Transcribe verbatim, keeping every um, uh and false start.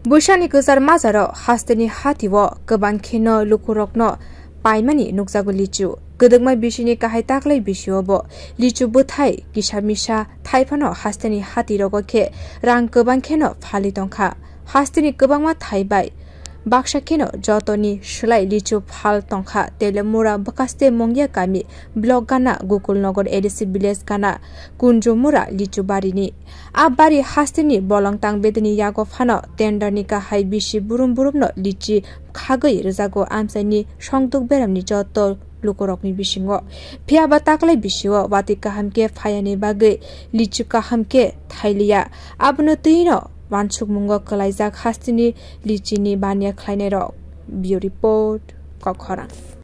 Bwsani kwchar majaro hasteni hatio kwbang kheno lukurokno paimani nukjago lichu. Kwdwkma bisini kahai taklai bisio bo lichu bwthai kisa misa thaiphano hasteni hatirogo khe rang kwbang kheno phali tongkha. Hasteni kwbangma thai bai baksa kheno jotoni slai lichu phal tongkha. Telemura bwkhaste Mongya kami block gana Gokulnagar A D C village gana Kunjumura lichu barini. A bari hasteni bolong tang bedeni yago phano tenderni kahai bisi burum burumno lichi khagwi rwjago amchaini songduk beramni joto lukurokni bisingo. Phiya ba taklai bisio watwi kaham khe phayani bagwi lichi kaham khe thailiya. Abono twino wansukmungo kwlaijak hasteni lichini baniya khlainairok. Bureau Report, Kokhorang.